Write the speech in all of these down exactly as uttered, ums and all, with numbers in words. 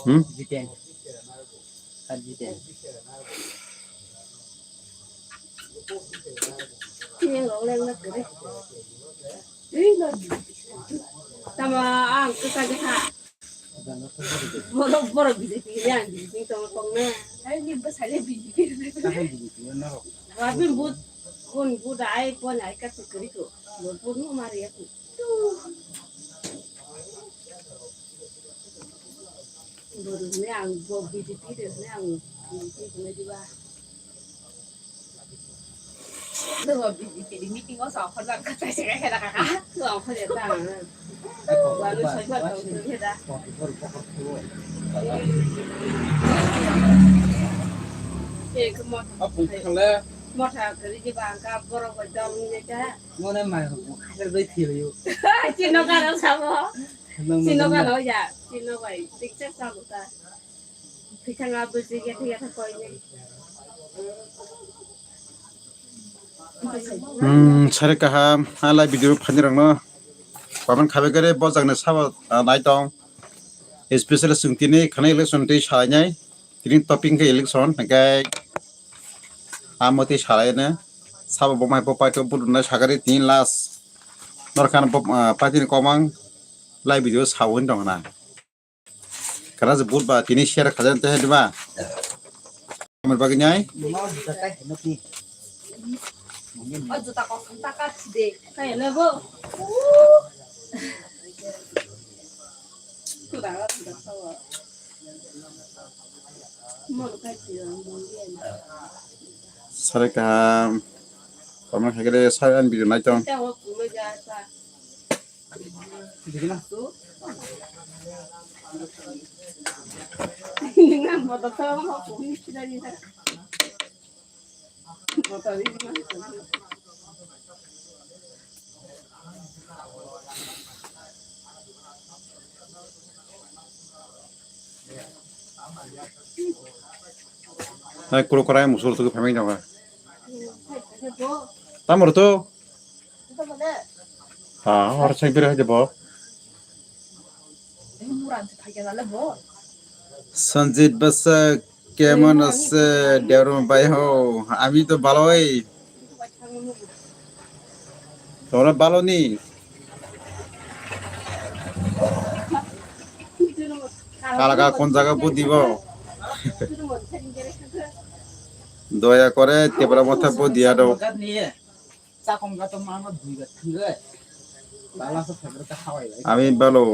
Hmm? Jiten. Sir Jiten. Tama ang kisa kisa. Borok, borok B J P ni ang B J P tong tong na. Ai ni bwsai le B J P. Rabin but, kun but ai pon ai ka chukri ko. But but no mari aku. Borok ni ang bo B J P de ni ang B J P ko diba. Nung B J P ni meeting o sa khorang ka chai se ka kha ka. Nung khorang ta. Wanu soi ba tong tu he da. Ke ke mot. Motha kari je ba ka borok bai dol ni ta. Mone mai ko khajar bai thil yo. Chino ka ro sabo. Chino ka ro ya. Chino bai tik chak sabo ta. Thikang a bujik ya thik ya thak koi ni. Hmm, sare kaham, a live video phani rokno. Paman khabe kare bo jagni sabo, ah, nai tong. Especially chwng tini khana election twi salai nai. Tini topic khe election, hingke amo twi salai ne. Sabo bo mai bo paito buduna sakari tini last. Norkhan bo, ah, party ni komang live video sawi tong na. Kana je but ba tini share khajan te diba. Amar bagi nyai. O juta kosong taka chide. Kaya lebo. Kuda kuda sawa. Mol kai tiyo mol yen. Sare kaham. Comment khaikhe de sare ani video naitong. Tawo kulo ja sa. Hai kuro korai musur tu phamai jaga. Tamur tu. Ha, hor sai bira hai bo. Sanjit Basak, kemon ase? Devrong bai ho, ami to baloi. Tora baloni. Kalaka kon jaga budi bo. Doya kore tebra motha budi ado. Chakong ga to mama dui ga thangre. Bala so favorite ka hawai bai. Ami balo.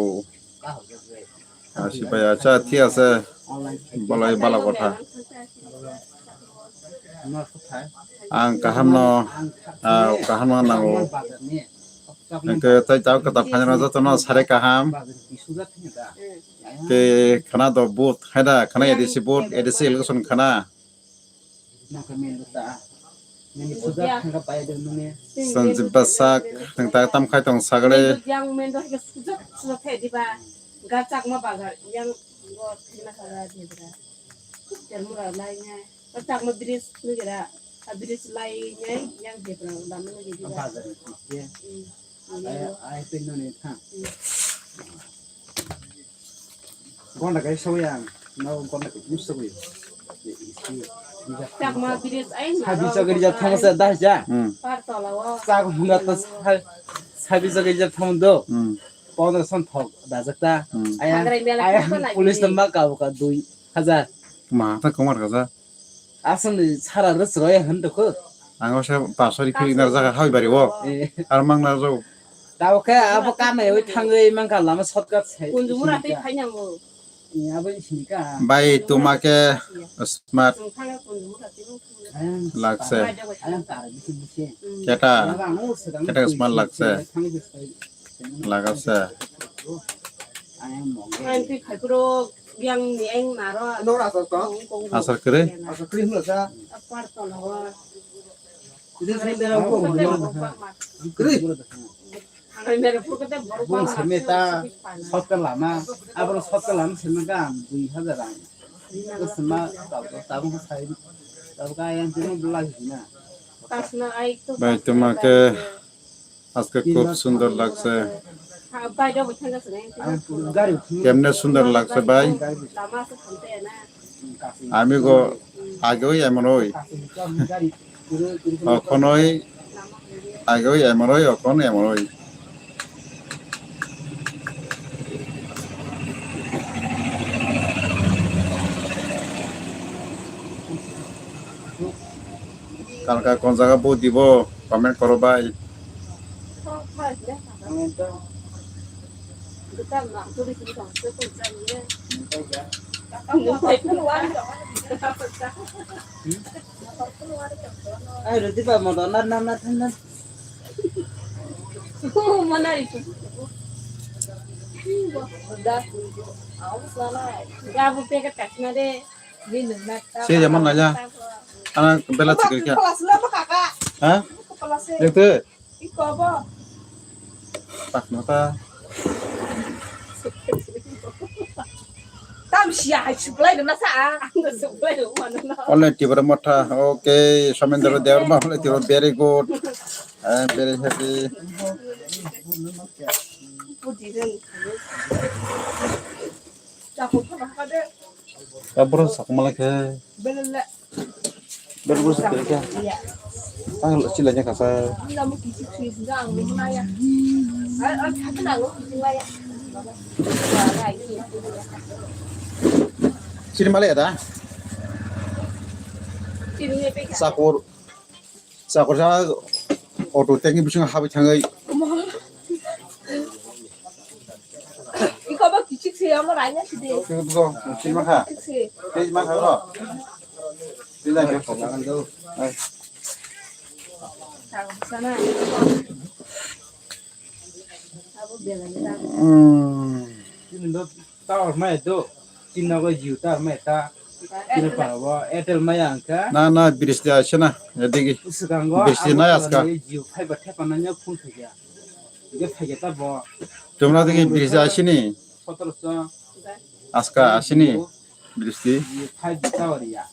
Ka hawai bai. Asi bai, acha, thik ase. Online. Balai bala kotha. Ang kaham no, ah, kaham no nango. Engke tai tau kata phani no joto no sare kaham. Ke khana do but, haida khana A D C but, A D C election khana. Sanjib Basak, nang ta tam khai tong sagale. Yang mendo ke sujak sujak the diba. Gachak ma bazar yang go thina kara debra. Yang mura lai nya. Gachak ma bridge ni gira. A bridge lai nya yang debra dam ni diba. Bazar ni diba. Ai, ai, pe no ne tha. Gonda kai sawi ang, no gonda kai mus sawi. Chakma bridge ai na. Sabi chakri ja thang sa da ja. Hmm. Par tola o. Chak hunda ta sa-, sabi chakri ja thang do. Hmm. Pondro son thok da jakta. Hmm. Ai, Hangrai mela ai, ko na police gini. Tamba ka ka dui hajar. Ma ta komar ka sa. Aswkni sara rwchwrwi hwn rwkho. Ang o se pasari philip nar jaga hai bari o. Eh. Ar mang nar jago. Tao khe abo kanaiwi thangwi mangkha lama shortcut sai. Kunjumura tei phainango. Eh, abo sini ka. Bai tuma ke smart. Ang thangwi kunjumura tei mangkha. Lakse. Ayang tar bisi bisi. Keta. Keta smart lakse. Thangwi sai. Lagase. Ang twi khaikuro yang ni eng naro. Nora to to. Asar kere? Asar kere hula sa. Apar to lawa. Kere. Ang mere pur kete borok. Bung semeta. Sotka lama. Abro sotka lama semeta dui hajar ang. Sema tabung sai. Tabung kaya yang tino belai hina. Kasna ai to. Bai, tuma ke. Aske khub sundor lagse. Kemne sundor lagse bai. Amigo, agoi emon oi. Okhonoi, agoi emon oi, okhon emon oi. Kalka kon jaga bo dibo, comment koro bai. Ai, roti pa motor na, na, na, na, na. Mana itu. Da. Gabu pega kasna de. Ini nang. Si zaman aja. Anak bela cikir kya? Kelas lu apa, Kakak? Hah? Kelas. Itu. Iko bo. Tak nota. Tam sia hai suplai dona sa. Ang suplai dona. Only Tipra Motha. Okay, Somendra Debbarma, only Tipra. Very good. I am very happy. Tabro sakmalai khe. Belele. Ber bus kere kya? Iya. Ang lo sila nya kasa. Ang namo kisi kisi ang namo naya. Ay, ay, kata na lo kisi naya. Sini male ada? Sini ngepe ka? Sakur. Sakur sa auto tank bising habi thangai. Iko ba kichik se amo raina side. Iko ba kichik se. Kichik se. Tei ma kha ro. Tei la ke ko ma do. Ai. Sana. Abo belai ta. Hmm. Tini do tower mai do. Tini nogo Jio tower mai ta. Tini pa bo Airtel mai ang kha. Na, na, bridge de ashe na. Edigi. Swkango bridge de abo na aska. Jio fiber thepa na nya phone thakya. Ge thakya ta bo. Tumra digi bridge de ashe ni. Sotoroso. Aska ashe ni. Bridge de. Jio five G tower ya.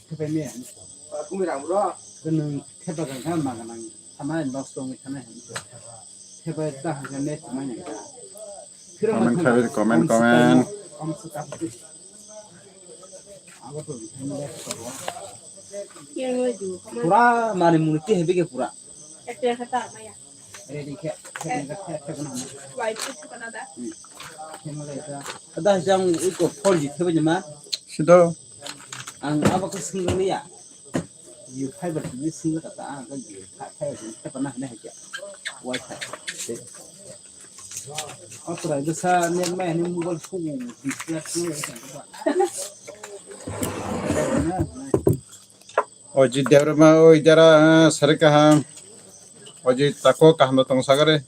Thepa me. Kumi rang bro. Ganang thepa ganang ma ganang. Thanai loss tongwi thanai hinwi. Thepai ta hwnka net tongmani. Comment khabi, comment, comment. Pura mani muni ke hebe ke pura. Ready khe, khe, khe, khe, khe, khe, khe, khe. Ada jang iko four G thepai ma. Sido. Ang abo khe swngjakliya. Jio fiber tini swngjakha ta, ang khe Jio fiber tini thepa na hinwi hai khe. Wi-Fi. Authorized sa net mai hinwi mobile phone display swngjakha ta. Oji Debbarma, oi dara, sari kaham. Oji tako kaham da tong sagare.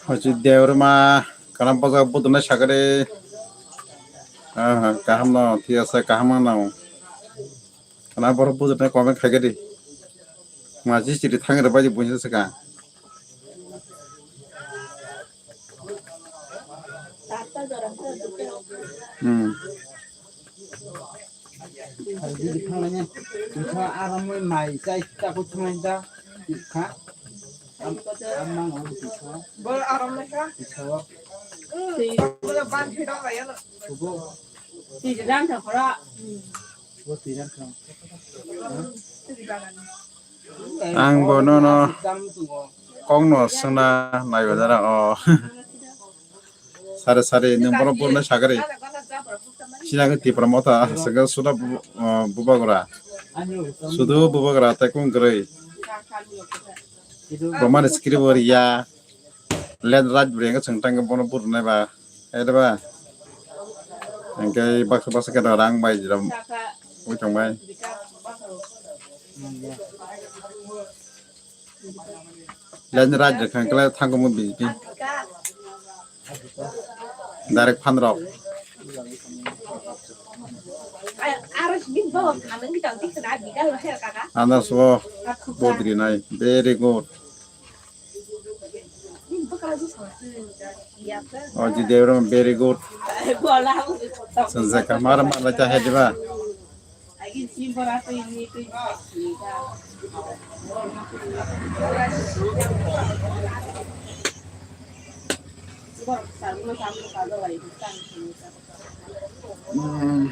Oji Debbarma, kanam bojak buduna sagare. Aha, kaham no, thik ase, kaham no. Kana borok bujurnai comment khaikhe di. Maji chiri thangwi rwbaidi buini swkang. Hmm. Aram mai chai ta ko thangwi da. Kha. Bol aram le kha. Twi jan thang khoro. Ang bo nono kokno swngna naibaidara o. Sari sari nwng bono burunai sagari. Sina khe Tipra Motha swkang suda bu-, o, bubagra. Sudu bubagra tei kung kwrwi. Bo mani script o riya. Land right bwrwi hwnkhe chwng tangkhe bono burunai ba. Hai da ba. Hwnkhe baksa baksa khe rang bai jira. Ui tong bai. Land right rwkha hwnkhe thangkhe mo B J P. Direct phan rok. Anas o bodri nai. Very good. O ji Debra, very good. Sejak kamar ma lai ta hai diba. Hmm.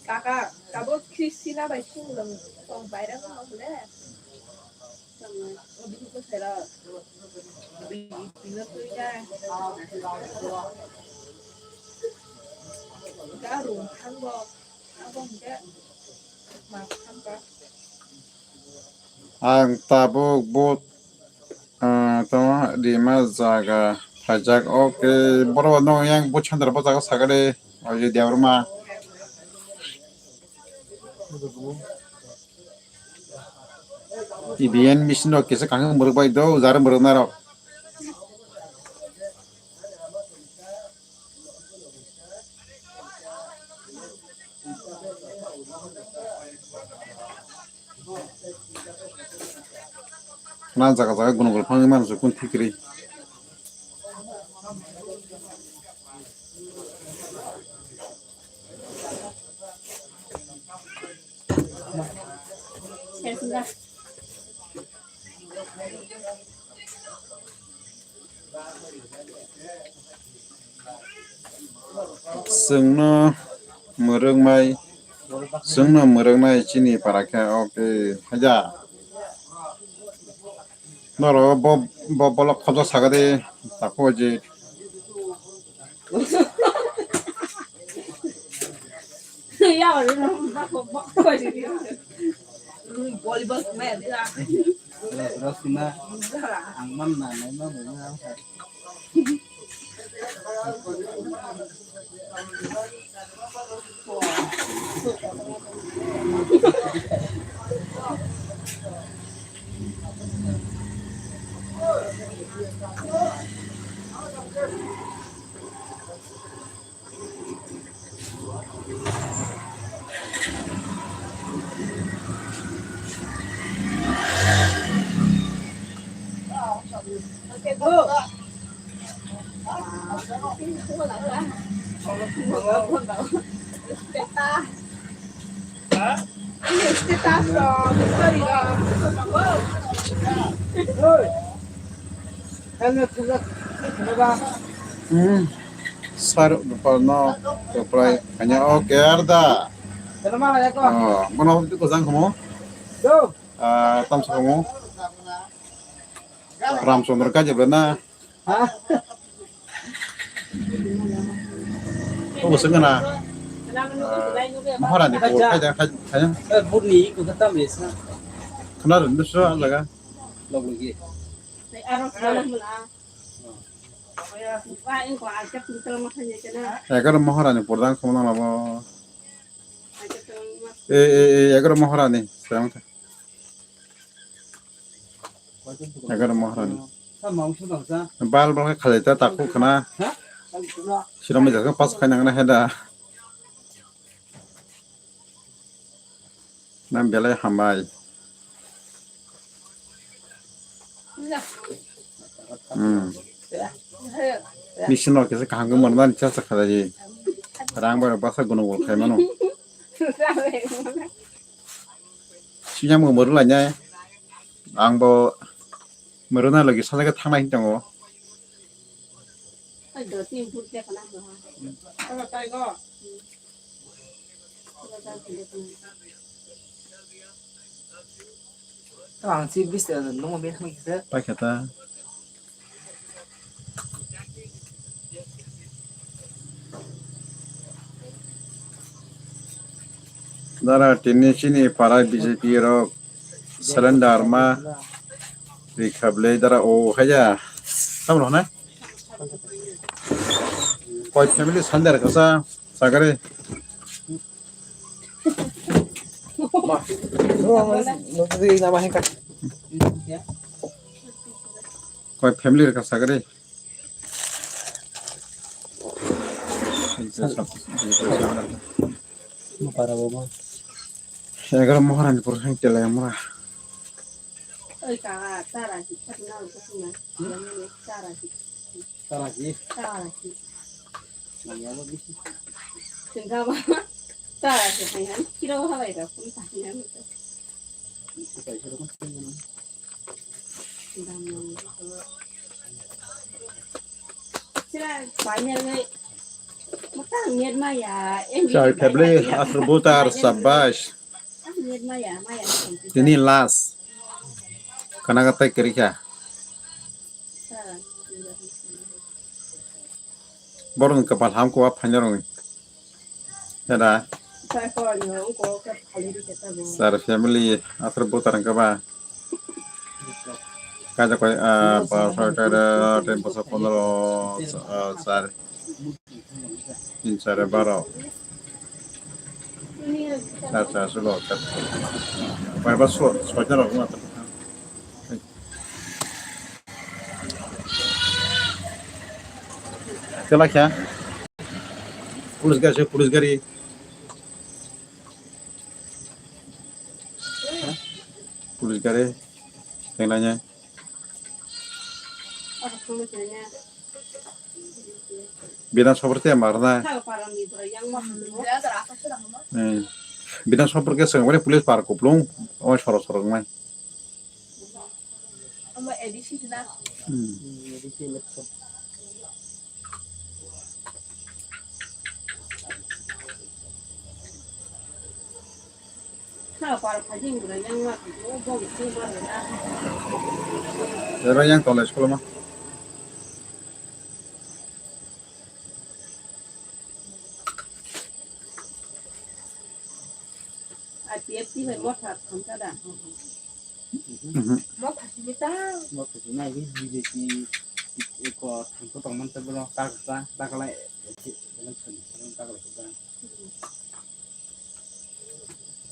Kaka, tabuk Christina bai sung lang tong bairang ma hule. Tamo, o bihi ko sera. Bihi pina tu ya. Ga rung thang bo. Abo hingke ma thang ka. Ang tabuk bo, ah, tamo rima jaga phaijak. Oke, borok no yang bo chandra bo jaga sagade. Oje Debbarma. E V M machine rok kisa kangkhe mwrwk bai do, jar mwrwk narok. Khna jaga jaga gunugul phangwi mano se kun thikri. Chwngno mwrwknai, chwngno mwrwknai chini para khe, oke, haja. Norok bo, bo, bolok khobjak sakadi, takhuk ji. Rosima, ang man na, nai ma bo na. Hmm. Sar bupal no koprai kanya o ker da. Oh, bono tu kozang komo. Ah, tam sa komo. Ramchandra ka jebra na. Ha? Obo se gana. Ah, Maharani por khai da khai khai. Eh, burni ko tam res na. Khna rin dusra jaga. Log log ye. Egar Maharani por dang khomna labo. E, e, e, egar Maharani. Sayang. Egar Maharani. Bal bal khalai ta takhuk khna. Sirami jaga pas khai nang na heda. Nang belai hambai. Hmm. Machine rok kisa kaham khe mwnmani chasa khalai. Rang bai rok basa gunung gol khai mano. Siyang bo mwrwk lainai. Ang bo mwrwknai logi sajagwi thangnai hinwi tongo. Ang si bis ta nung mo bin hang kisa. Paikha ta. Dara tini chini para B J P rok surrender ma rikhablai dara o haya. Tamo na? Koi family surrender kasa sagare. Koi family rwkha sakari. Egar Maharani pura hang telai mura. Oi, kaka, chara si, khatna, kusuma, yamani, chara si. Chara si? Chara si. Nang yalo bisi. Sengkama, chara si, kaya, kiro habai ka, pun tanya, ito. Ito kaisa rokon sengkama. Dam nang, ito. Sila, banyak, eh. Mata, niat maya, eh, Chai niat family, maya, iya. After butar, sabash. Tini last. Kana ka tai kwrwi kha. Borok ni kwpal ham kwbang phaina rwngwi. Dada. Sir family aswk butar wngkha ba. Kaisa koi, ah, baro, tero, tero, boso, pondro, ah, sir. Tin chare baro. Char char sulo, char. Bai ba so, soita rok ma. Tela kya? Police gari, police gari. Police gari. Tenglanya. Bidhan Sabha te marna. Hmm. Bidhan Sabha ke sengmani police par kuplung, oi soro soro ngai. Hmm. Ero yang tolai school ma. I P F T bai motha thamsa da. Mhm. Motha simi ta. Motha simi na ini B J P ko thamsa tongman ta bono ta ta ta kala election ta kala ta.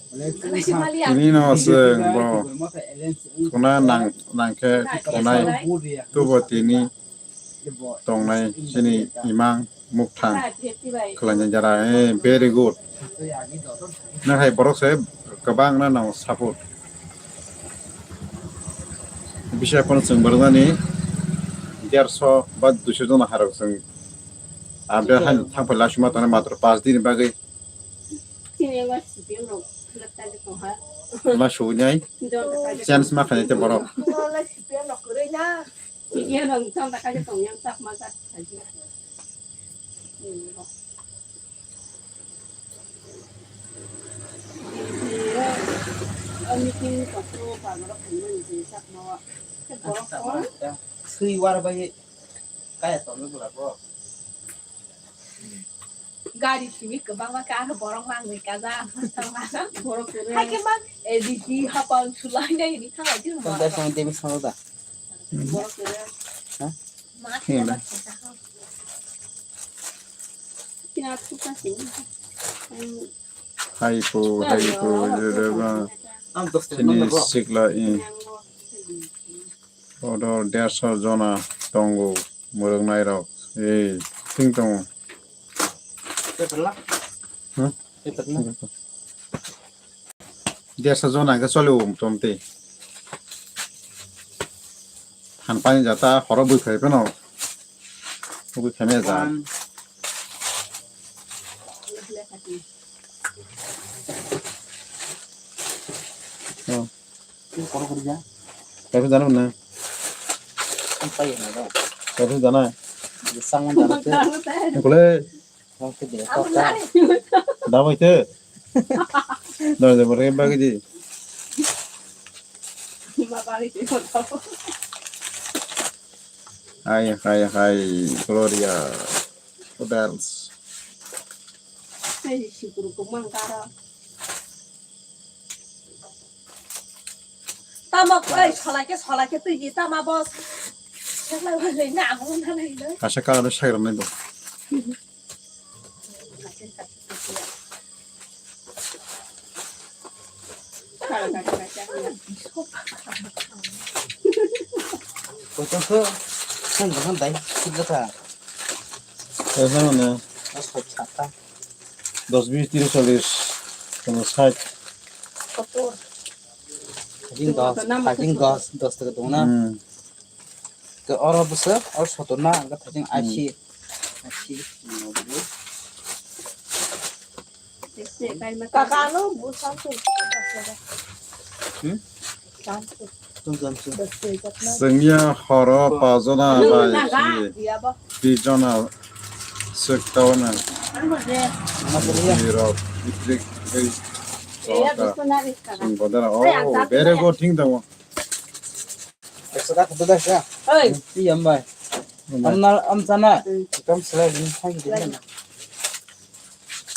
Tini no se bo khuna nang nang khe khunai tubo tini tongnai chini imang mukthang khlainai jara, eh, very good. Nang hai borok se kwbang na nang support. Bisi phano chwng boroknani derso ba duiso jona harok chwng. Abya han thang phala suma tona matro pas din bagwi. Chini ma C P M rok philip tali tongha. Ma suinai. Chance ma khainai te borok. Chini ma C P M rok kwrwi na. C P M rok chong ta kaje tong yang tak ma tak kaje. Meeting ko ko pa rok philip ni tak ma wa. Sui war bai kaya tong ni bura bo. Gari simi kwbangma khe, ano borok mangwi kaja. Borok kwrwi. Hai khe mang, A D C hapang sulai nai ni thang ai. Tong da sang David sang da. Borok kwrwi. Ha? Ma khe. Kina thuka sini. Hai po, hai po, jere ba. Ang dos. Chini sikla i. Oro derso jona tongo, mwrwknairok. Ei, thing tongo. Paper la? Hmm? Paper la? Derso jona hwnkhe choli o, motamoti. Than pani jata, horo bui phai phano. Bui phai maya ja. One. Oh. Kaisa jana mano. Kaisa jana. Kule. Dabai te. Doi de bore bagi di. Hai, hai, hai, Gloria. Hotels. Tamo koi solai ke, solai ke twi di tama boss. Seklai wajai na amo na nai na. Asa ka ro sagram nai bo. Kotong khe, sen bahkan dai, sik jata. Kaya mana? Asal chata. Dos bis, tiris, chollis, ponosh, sait. Sottor. Thaiching dos, thaiching dos, dos taka tongo na. Hmm. Ke oro bwswk, oro sotor na, hwnkhe thaiching ashi. Ashi. Kaka, ano bwswk. Hmm? Chwngya horo pajona bai si twijona swk tauna. Birok bitrik tei chwngya bodera. Oh, very good thing tongo. Ekso kha khudu da sa. Oi. Ti yam bai. Yam bai. Amna, amchana. Hmm. Ekdom selai din thang din.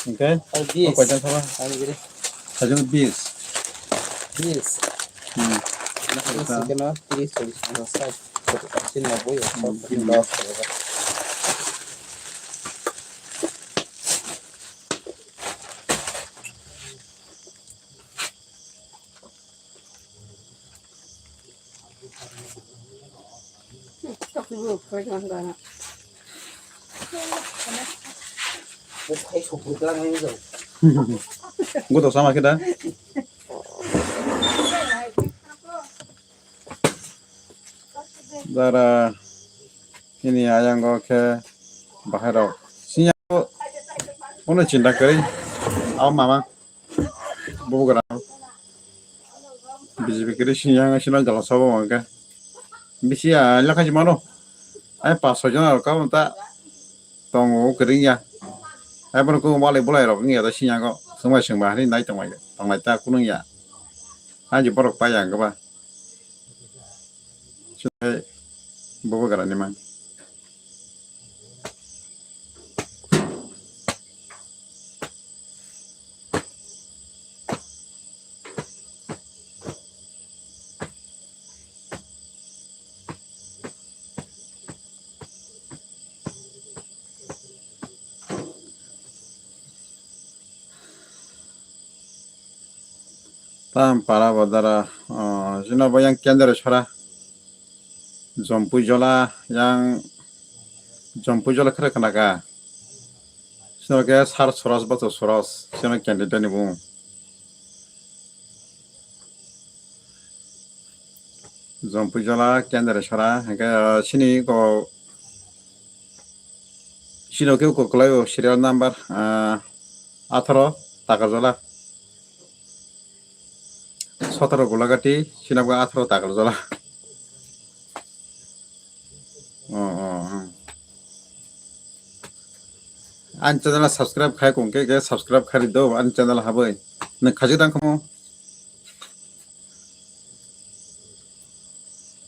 Hwnkhe? Ar bis. O koitan thaba? Ar giri. Thaichung bis. Bis. Hmm. Bis keno tris, chollis, ponsas, sait, sottor, asi, nobboi, ekso, hmm, dos, Goto sama khe da. Dara ini ayang go khe bahai rok. Sinya ko, kono chinta kwrwi. Aw mama. Bubugra. B J P kwrwi sini yang sino jala sobo hwnkhe. Bisi ya lekha si mano. Ai pas soi jona rok kabo ta tongo kwrwng ya. Ai bono kung walai bolai rok wngya ta sini yango. Swngbai swngba hani nai tongbai tongnai ta kunung ya. Ani borok pai ya hwnkhe ba. Bubugra ni mang. Tam para bodara, oh, jino bo yang kendra sora. Jompui jola yang, jompui jola khere khna ka. Sino ke sar soros bato soros, sino candidate ni bung. Jompui jola kendra sora, hingke, ah, sini ko, sino ke ko kwlai o serial number, ah, atharo Takarjala. Sotoro Gulagati, sinabga atharo Takarjala. Oh, oh, oh. Ani channel subscribe khai kong ke, ke subscribe khai do ani channel habai. Nang khaji dang kamo.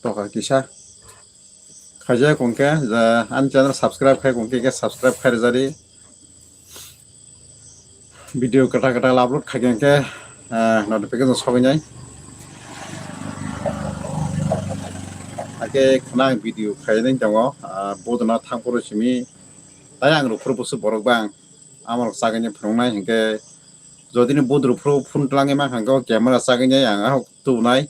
Toka kisa. Khaja kongke, ja, ani channel subscribe khai kongke, ke subscribe khai rwjadi. Video kwtal kwtal upload khai khe, ah, notification sogwi nai. Ake khna video khai nai tongo, ah, bodona thang phuru simi. Tai ang rok phuru busu borok bang. Amorok chagwi nai phunuknai hinkhe, jodi ni bodro phuru phone twlangwi mankha, hinkhe o camera chagwi nai ang ahok tubunai.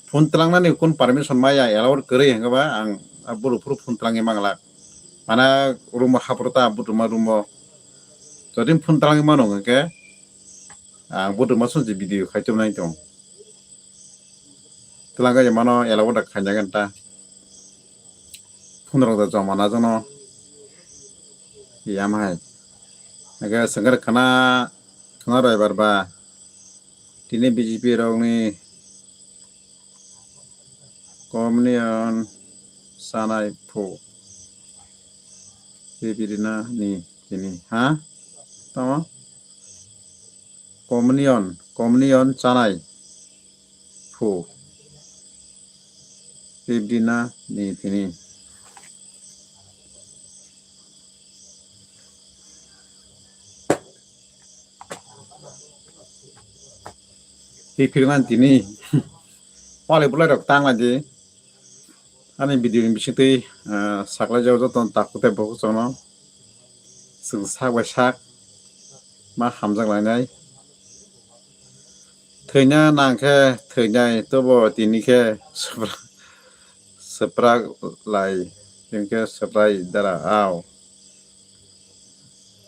Phone twlangnani kun permission maya, allowed kwrwi hinkhe ba ang a borok phuru phone twlangwi manglak. Mana room o hapro ta, butuma room o. Jodi phone twlangwi mano hinkhe ang butuma song je video khai tubunai tong. Twlangwi mano allowed da khainai ganta. Phunrok da joma na jono. Yam hai. Age sengkar khana, khana raibar ba. Tini B J P rokni komnion sanai phu. Bibirina ni tini, ha? Tamo? Komnion, komnion chanai phu. Bibdina ni tini. Twi phirman tini. Wali bulai rok tang lai di. Ani video ni bisingtwi, ah, saklai jao joto takhuk tei bukhuk chwngno. Chwng sak bai sak ma hamjak lainai. Thwina nang khe thwinai, tobo tini khe swpra-, swprak lai, tini khe swprai dara ao.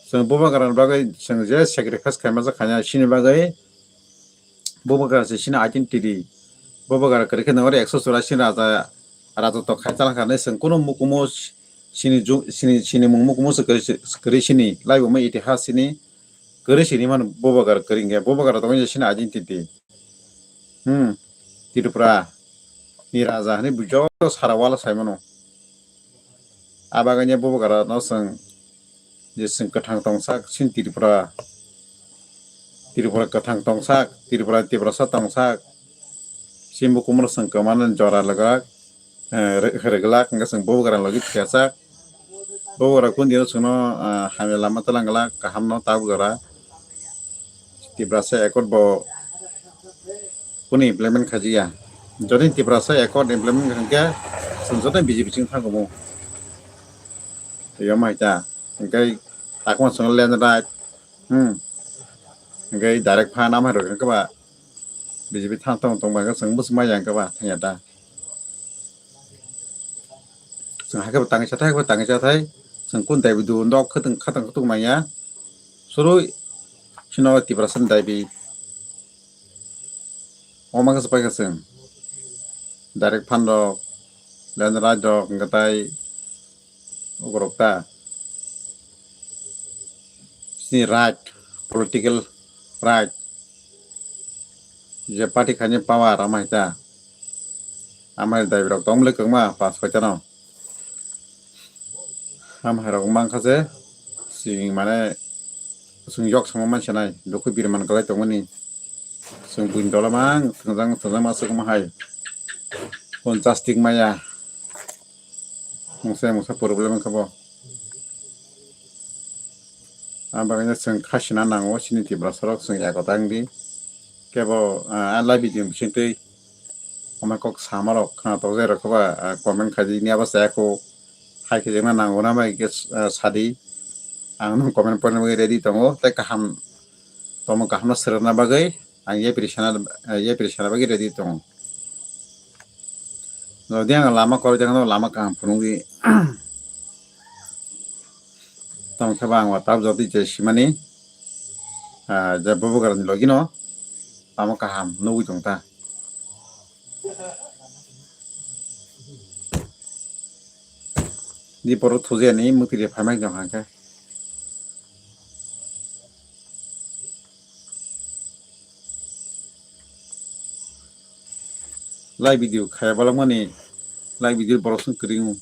Chwng bubagra ni bagwi chwng je sacrifice khaima khainai, chini bagwi bubagra se chini identity. Bubagra kwrwi khe nangori ekso churasi raja, raja tok khai chalangkha hinwi chwng kunu mukumu sini ju-, sini, sini mung mukumu se kwrwi se, kwrwi sini, laibuma itihas sini kwrwi sini mano Bubagra kwrwi hinkhe Bubagra tongwi sini identity. Hmm. Tripura ni raja hinwi joto sara wala saimano. Abagani Bubagra no chwng je chwng kwthang tongsak, chini Tripura, Tripura kwthang tongsak, Tripura Tiprasa tongsak, chini bukumu no chwng kwmana jora rwgwlak, eh, rw-, rwgwlak, hwnkhe chwng Bubagra logi thwiyasak. Bubagra kundino chwngno, ah, hamya lama twlang glak, kahamno tabuk jora. Tiprasa Accord bo kunu implement khajiya. Jodi Tiprasa Accord implement khankhe chwng joto B J P chwng thangomu. Twiyo maita. Hwnkhe takma chwng land right. Hmm. Hwnkhe direct phan amai rok hwnkhe ba B J P thang tong tong ba hwnkhe chwng bwswk maya hwnkhe ba thangya ta. Chwng hakhe bo tangwi chathai, hakhe bo tangwi chathai. Chwng kun daibi du nok khatang khatang khatung manya. Surui chwngno Tiprasa ni daibi. Omo khe se paikha chwng. Direct phan rok, land right rok, hwnkhe tai ugrok ta. Chini right, political right. Je party khaini power amai ta. Amai daibi rok tong bwle kwbangma pas koita no. Amai rok mankha je chwng mane chwng yok sama mansa nai dukhu birman kwlai tongmani. Chwng buini dola mang thwngjang thwngjang ma swkma hai. Ponchas tik maya. Mungsa mungsa problem wngkha bo. Ang bagwi no chwng khasina nango chini Tiprasa rok chwng ekota wngdi. Kebo, ah, a live video bisingtwi omo kok sama rok khna tokjai rok ba, ah, comment khaidi ni abo chaya kho hai khe jengna nango na bai khe, ah, sadi. Ang nung comment porna bagwi ready tongo tei kaham tongmung kaham no swrwngna bagwi ang yapri sana, yapri sana bagwi ready tongo. Jodi ang lama koroi jagano lama kaham phunugwi tongkhe ba ang watap jodi je simani, ah, je Bubagrani logino lama kaham nugwi tongkha. Di borok thujani mukti de phaimai tongkha khe. Live video khaya balangmani live video borok song kring.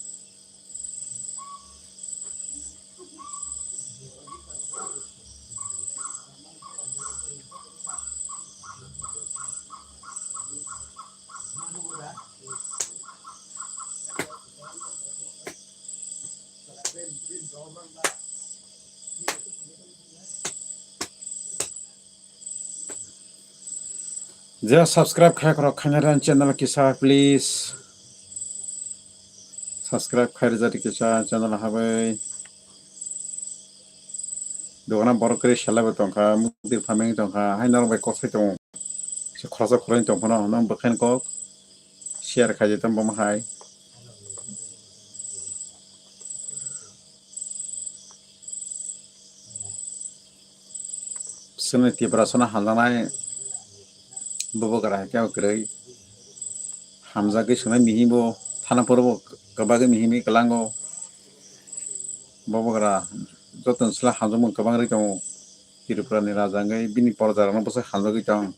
Je subscribe khai khorok khainai channel kisa please. Subscribe khai rwjadi kisa channel habai. Dogana borok kre sela bo tongkha, mukti phameng tongkha, hai norok bai kosai tongo. Se khoroksa khoroknwi tongphano, nang bwkhaini kok share khai di tong bomo hai. Chwngni Tiprasano hamjaknai Bubagra hai khe kwrwi. Hamjagwi swngnai mihimbo thana phuru bo kwbagwi mihimwi kwlango. Bubagra joto ni sle hamjakmung kwbang rwi tongo. Tripura ni raja wngwi bini porja rokno bwswk hamjagwi tong.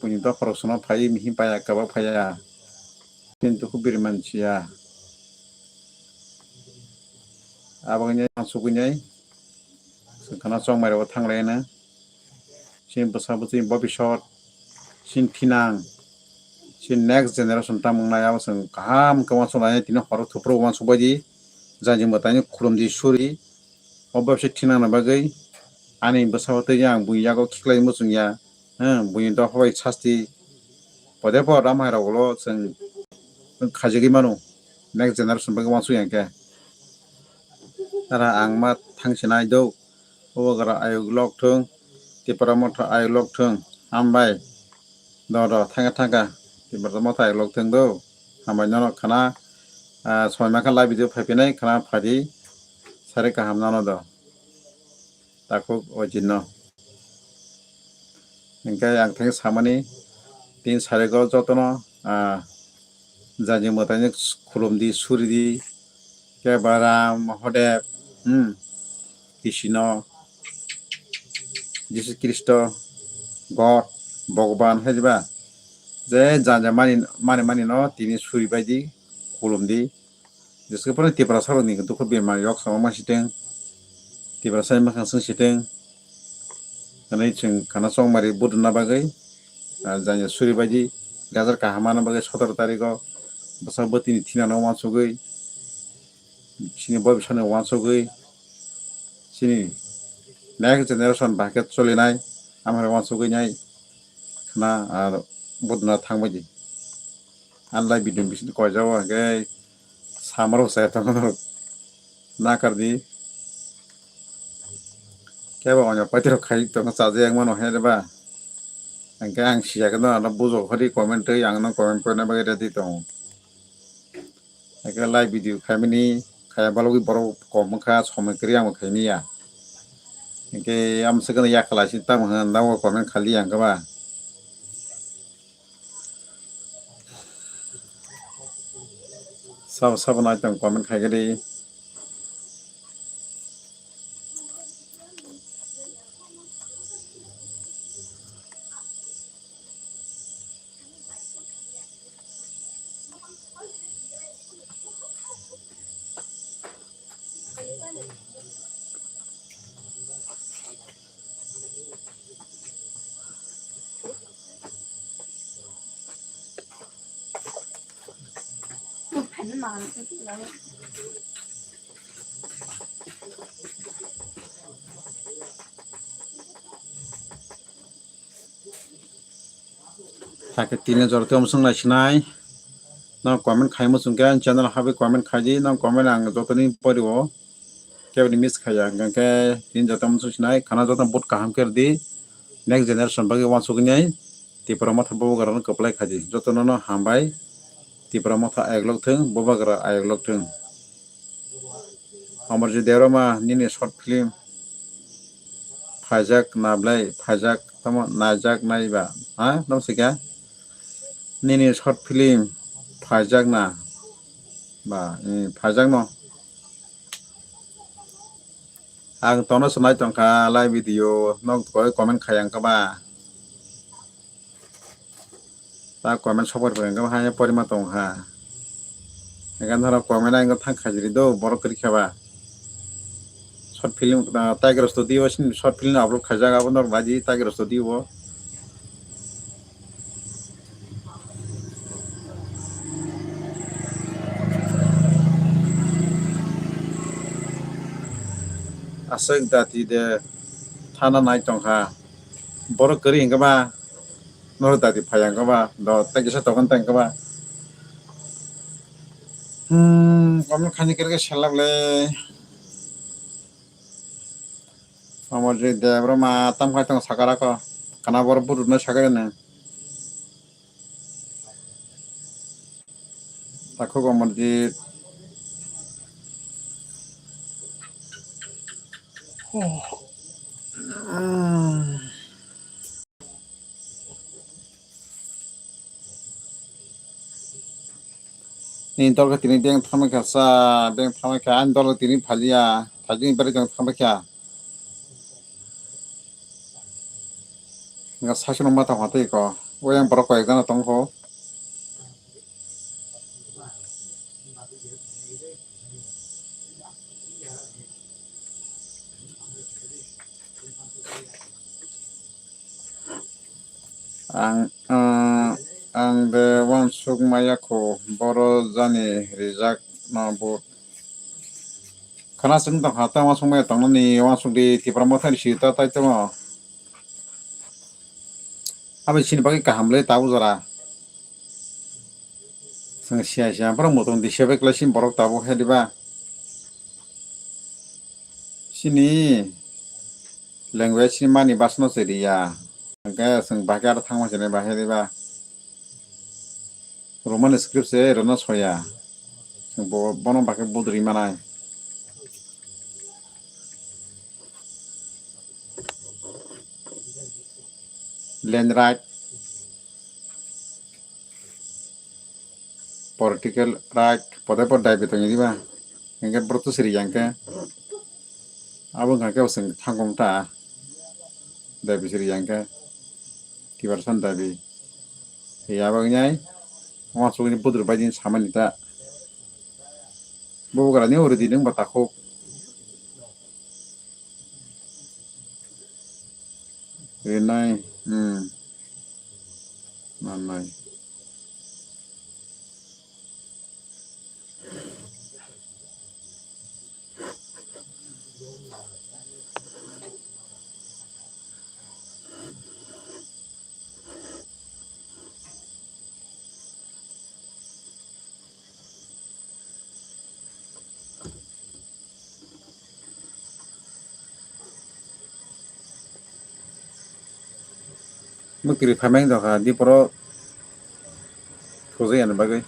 Buini dopha rok swnam phaiwi mihim paiya kwbak phaiya. Chini dukhu biri mansiya. Abo wngya ang sugwinai. Chwng khana chongmai rokbo thanglaina. Chini bwsa bwswini bobisot. Chini thinang. Chini next generation tamo wngnai abo chwng kaham khe uansuk lainai tini horo thupro uansuk baidi. Jani mwtaini khulumdi suri. O bebsa thinangna bagwi ani bwsao tei ang buini yago khiklai muchungya, hmm, buini dopha bai sasti. Pode po ramai rok ulo chwng, chwng khaijagwi mano, next generation bagwi uansukya khe. Tara ang ma thangsinai do, Bubagra ayuk lok thung, Tipra motha ayuk lok thung, hambai. Do, do, thangkha, thangkha. Tipra motha ayuk lok thung do. Hambai nono khana, ah, somoi mankha live video phai phinai khana phadi. Sari kaham nono do. Takhuk o jinno. Hingkhe ang thang samani Tin sarigo jotono, ah, jani mwtaino khulumdi, suridi, keba Ram, Mahadev, hmm, Krishna, Jisu Khristo, God, Bhagwan, hai diba? Je janja mani, mani, mani no tini suri baidi, khulumdi. Jeske phano Tiprasa rokni dukhu bemar yok sama ma siteng, Tiprasa ni mwkhang swng siteng, hwnwi chwng khana chongmari buduna bagwi, ah, janya suri baidi gajar kaham mana bagwi sotoro tarigo bwsa bwtwini thinano uansugwi, chini bobisano uansugwi, chini next generation bahai khe cholinai, amhai uansugwi nai khna ar buduna thangbaidi. Anlai video bising koijao hwnkhe samarok chaya tongo norok. Nakardi. Kebo onya paithairok khai tongo chajakmano hai reba. Hwnkhe ang siyakhe no ano bujok hori comment twi ang no comment poina bagwi ready tongo. Hwnkhe live video khaimani khaya balogwi borok kom wngkha, somoi kwrwi ang bo khaimaya. Hwnkhe amswkhe no yakhalai si tamo hwn, nabo comment khali ang khe ba. Sabo sabo nai tong comment khai gadi. Hakhe tini jora tei omsong nai sinai. Nang comment khai muchung khe ang channel habai comment khai di, nang comment ang jotoni pori o. Keboni miss khaya, hwnkhe tini jora tei omsong sinai, khana joto vote kaham khe rwdi. Next generation bagwi uansugwi nai Tipra Motha Bubagra no kwplai khai di. Jotono no hambai, Tipra Motha ayok lok thung, Bubagra ayok lok thung. Amarjit Debbarma nini short film phaijak na belai phaijak tamo naijak nai ba ha tamo sika nini short film phaijak na ba eh, phaijak no ang tono swlai tongkha live video nok koi comment khai ang kha ba. Ta comment sokpor pore hwnkhe hai porima tong kha. Hwnkhe norok comment ai wngkha thang khajiri do borok kwrwi khe ba. Short film, ah, Tiger Studio sini short film upload khaijak abo norok naidi Tiger Studio o. Aswk dati de thana nai tong kha. Borok kwrwi hwnkhe ba. Norok dati phai ang khe ba, do tei kisa tokon tang khe ba. Hmm, comment khaini khe selak le. Amarjit Debbarma tam khai tong sakara ko. Kana bor buru no sakara ne. Takhuk Amarjit. Ni dol khe tini beng thamwi kha sa, beng thamwi kha, ani dol tini phalia, thajini bari tong thamwi kha. Nga saichung ma tong kha tei ko, oyang borok koi ek jana tong kho. Ang, ah, ang de uansuk maya kho, boro jani rijak no but. Khana chwng tong kha, ta uansuk maya tong nani, uansuk di Tipra Motha ni sita tai tamo. Abo chini bagwi kaham le tabuk jora. Chwng siya siya borok muitung di sebe kwlai sini borok tabuk he diba. Chini language ni mani basno se riya. Hwnkhe chwng bahai khe aro thangma se nai bahai riba. Roman script se rwna soya. Chwng bo, bono bahai khe budri manai. Land right. Political right, pote pot daibi tongwi diba? Hingke borok to siri yang khe. Abo wngkha khe bo chwng thangkong ta. Daibi siri yang khe. Tibar san daibi. Ya bo ngai. Omo chukni budur bai din samani ta. Bubugra ni uri di nung ba takhuk. Rinai, hmm. Manai. Mwkri phaimani dokha di poro thujui ani bagwi.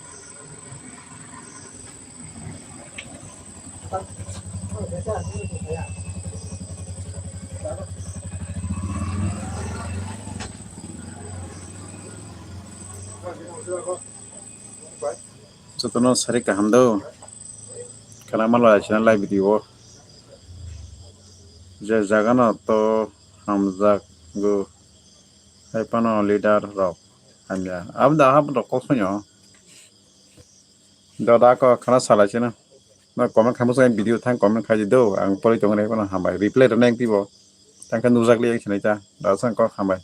Jotono sari kaham do. Khana malo aisina live video o. Je jagano to hamjakgo. Hai phano leader rok hamya. Abo da hap rok kok sonyo. Da da ko khana salai sina. Na comment khamu sai video thang comment khai do. Ang pori tong re phano hambai. Reply rwnai ang pibo. Tangkha nujak le yang sinai ta. Da sang kok hambai.